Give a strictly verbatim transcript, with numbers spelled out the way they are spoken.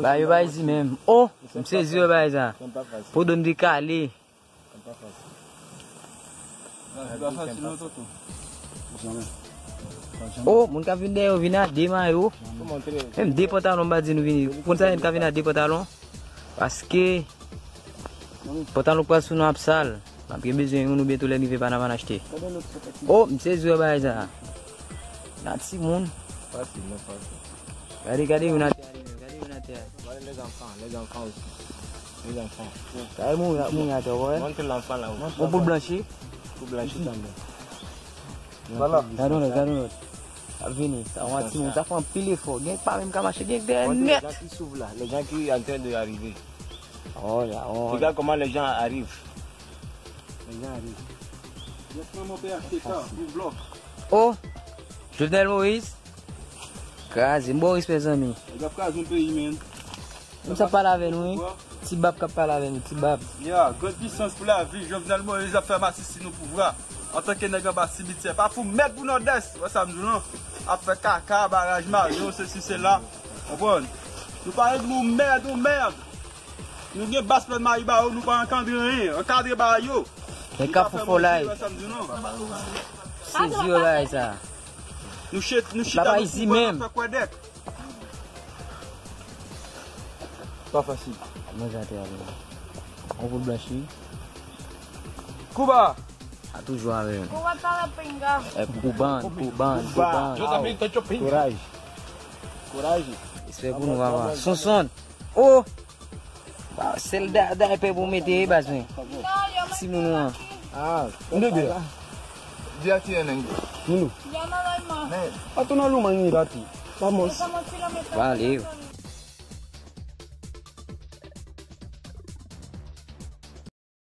Ba yo bay di menm. Oh, m sezi wè bagay sa. Podo m dekale. Oh, moun k ap vin dèyè yo vin a de mayo. Menm de pantalon m pa di nou vini. Ou konn sa moun k ap vin a de pantalon? Paske pantalon pral sou nou ap sal. M ap gen bezwen youn oubyen tou lè m rive Panama n achte. Oh, m sezi wè bagay sa. Nan timoun. Fasil, non, fasil. Gade, gade youn atè a li menm, gade youn atè a. Gade les enfants, les enfants aussi. Les enfants. Gade moun, moun atè, wè. Montre l'enfant là-haut. Bon, pou blanchi. Pou blanchi tanmen. Voilà. Gade yon lòt, gade yon lòt. Ap vini. Sa yon timoun, sa fè anpil efò. Gen pa menm ka mache, gen dèyè nèt. Les gens qui s'ouvrent là, les gens qui en train de arriver. Oh, la, oh. Regarde comment les gens arrivent. Les gens arrivent. Yes, maman, pè achte ka, yon blòk. Oh, Jovenel Moïse. Kraze, m Boris, mezanmi. Nèg ap kraze yon peyi, men. Moun sa pale avè nou, wi. Ti Bab k ap pale avè nou, Ti Bab. Ya, grande puissance pour la vie, Jovenel Moïse ap fè masisi nou pouvwa. Antanke nèg anba simityè, pa fou mèt pou Nòdès. Wè sa m di w lan? Ap fè kaka, baraj Mayon, sesi, sela. Konprann? Nou pa règle nou mèd, nou mèd. Nou gen bas plèn mayi ba yo, nou pa ankadre anyen. Ankadre ba yo. Men Kafou Fòlay. Wè sa m di w lan? Sezi wè bagay sa. Nou chita, nou chita, nou fè kwèdèk. Pa fasil. Manje atè a, men. On pou blanchi. Kouba! A toujou avè m. Kouba pa la pinga. E Kouban, Kouban, Kouban. Kouraj. Kouraj. Respè pou nou, papa. Sonson. Oh! Sèl da, dayapè pou mete, baz mwen. Timoun ou an. Ah, m de de. Dia tiene. Nino. Llama a Dalma. Men. Ato na luma ni dati. Vamos. Estamos kilómetros. Valeu.